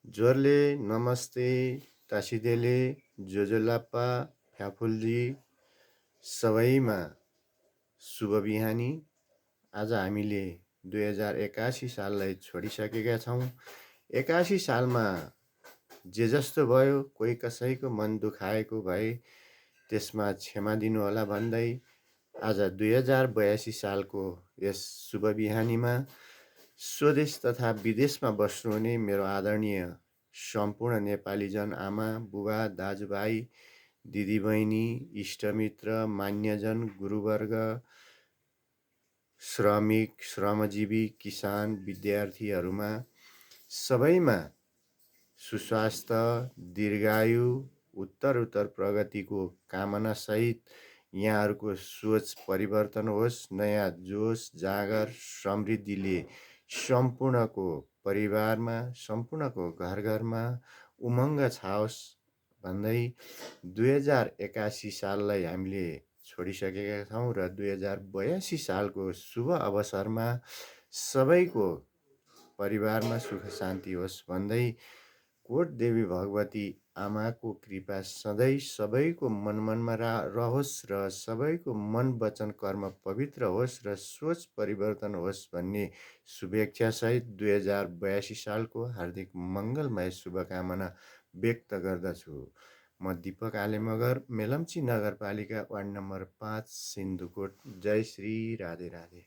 जोरले नमस्ते टासिदेले जोजोलाप्पा फ्याफुल्जी सबैमा शुभ बिहानी। आज हामीले 2081 साललाई छोडिसकेका छौँ। 81 सालमा जे जस्तो भयो, कोही कसैको मन दुखाएको भए त्यसमा क्षमा दिनुहोला भन्दै आज 2082 सालको यस शुभ बिहानीमा स्वदेश तथा विदेशमा बस्नुहुने मेरो आदरणीय सम्पूर्ण नेपालीजन, आमा बुबा दाजुभाइ दिदीबहिनी इष्टमित्र मान्यजन गुरुवर्ग श्रमिक श्रमजीवी किसान विद्यार्थीहरूमा सबैमा सुस्वास्थ्य दीर्घायु उत्तर प्रगतिको कामनासहित यहाँहरूको सोच परिवर्तन होस्, नयाँ जोस जाँगर समृद्धिले सम्पूर्णको परिवारमा सम्पूर्णको घर घरमा उमङ्ग छाओस् भन्दै 2081 साललाई हामीले छोडिसकेका छौँ र 2082 सालको शुभ अवसरमा सबैको परिवारमा सुख शान्ति होस् भन्दै कोट देवी भगवती आमाको कृपा सधैँ सबैको मनमा रहोस् र सबैको मन वचन कर्म पवित्र होस् र सोच परिवर्तन होस् भन्ने शुभेच्छा सहित 2082 सालको हार्दिक मङ्गलमय शुभकामना व्यक्त गर्दछु। म दीपक आले मगर, मेलम्ची नगरपालिका वार्ड नम्बर 5 सिन्धुकोट। जय श्री राधे राधे।